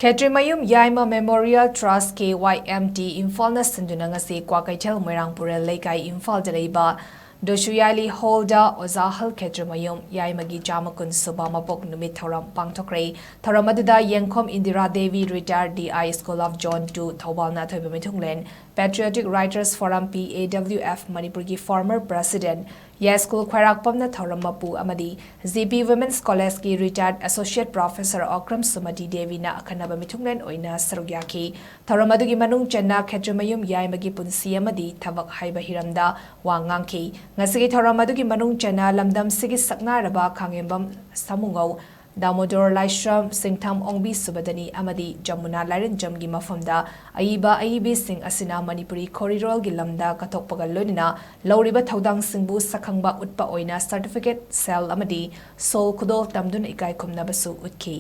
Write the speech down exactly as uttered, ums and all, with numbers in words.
ꯈꯦꯇ꯭ꯔꯤꯃꯌꯨꯝ ꯌꯥꯏꯃ Memorial Trust, K Y M T, ꯏꯝꯐꯥꯜꯅ ꯁꯤꯟꯗꯨꯅ ꯉꯁꯤ ꯀ꯭ꯋꯥꯀꯩꯊꯦꯜ ꯃꯣꯏꯔꯥꯡꯄꯨꯔꯦꯜ ꯂꯩꯀꯥꯏ, ꯏꯝꯐꯥꯜꯗ ꯂꯩꯕ ꯗꯣꯁꯨꯌꯥꯂꯤ ꯍꯣꯜꯗ ꯑꯣꯖꯥ ꯍꯜ ꯈꯦꯇ꯭ꯔꯤꯃꯌꯨꯝ ꯌꯥꯏꯃꯒꯤ ꯆꯥꯝꯃ ꯀꯨꯟ ꯁꯨꯕ ꯃꯄꯣꯛ ꯅꯨꯃꯤꯠ ꯊꯧꯔꯝ ꯄꯥꯡꯊꯣꯛꯈ꯭ꯔꯦ꯫ ꯊꯧꯔꯝ ꯑꯗꯨꯗ ꯌꯦꯡꯈꯣꯝ Indira Devi, Retired D I, School of Zone two, ꯊꯧꯕꯥꯜꯅ ꯑꯊꯣꯏꯕ ꯃꯤꯊꯨꯡꯂꯦꯟ, Patriotic Writers Forum, P A W F, ꯃꯅꯤꯄꯨꯔꯒꯤ former president ꯌꯥꯏꯁ꯭ꯀꯨꯜ ꯈ꯭ꯋꯥꯏꯔꯥꯛꯄꯝꯅ ꯊꯧꯔꯝ ꯃꯄꯨ ꯑꯃꯗꯤ G P Women's College ꯀꯤ Retired Associate Professor ꯑꯣꯀ꯭ꯔꯝ ꯁꯨꯃꯇꯤ ꯗꯦꯕꯤꯅ ꯑꯈꯟꯅꯕ ꯃꯤꯊꯨꯡꯂꯦꯟ ꯑꯣꯏꯅ ꯁꯔꯨꯛ ꯌꯥꯈꯤ꯫ ꯊꯧꯔꯝ ꯑꯗꯨꯒꯤ ꯃꯅꯨꯡ ꯆꯟꯅ ꯈꯦꯇ꯭ꯔꯤꯃꯌꯨꯝ ꯌꯥꯏꯃꯒꯤ ꯄꯨꯟꯁꯤ ꯑꯃꯗꯤ ꯊꯕꯛ ꯍꯥꯏꯕ ꯍꯤꯔꯝꯗ ꯋꯥ ꯉꯥꯡꯈꯤ꯫ ꯉꯁꯤꯒꯤ ꯊꯧꯔꯝ ꯑꯗꯨꯒꯤ ꯃꯅꯨꯡ ꯆꯟꯅ ꯂꯝꯗꯝꯁꯤꯒꯤ ꯁꯛꯅꯥꯏꯔꯕ ꯈꯥꯉꯦꯝꯕꯝ ꯁꯥꯃꯨꯉꯧ, ꯗꯥꯃꯣꯗꯣꯔ ꯂꯥꯏꯁ꯭ꯔꯝ, ꯁꯤꯡꯊꯥꯝ ꯑꯣꯡꯕꯤ ꯁꯨꯕꯗꯅꯤ ꯑꯃꯗꯤ ꯖꯃꯨꯅꯥ ꯂꯥꯏꯔꯦꯟꯖꯝꯒꯤ ꯃꯐꯝꯗ ꯑꯏꯕ ꯑꯏꯕꯤꯁꯤꯡ ꯑꯁꯤꯅ ꯃꯅꯤꯄꯨꯔꯤ ꯈꯣꯔꯤꯔꯣꯜꯒꯤ ꯂꯝꯗ ꯀꯠꯊꯣꯛꯄꯒ ꯂꯣꯏꯅꯅ ꯂꯧꯔꯤꯕ ꯊꯧꯗꯥꯡꯁꯤꯡꯕꯨ ꯁꯛꯈꯪꯕ ꯎꯠꯄ ꯑꯣꯏꯅ certificate, ꯁꯦꯜ ꯑꯃꯗꯤ ꯁꯣꯜ ꯈꯨꯗꯣꯜ ꯇꯝꯗꯨꯅ ꯏꯀꯥꯏ ꯈꯨꯝꯅꯕꯁꯨ ꯎꯠꯈꯤ꯫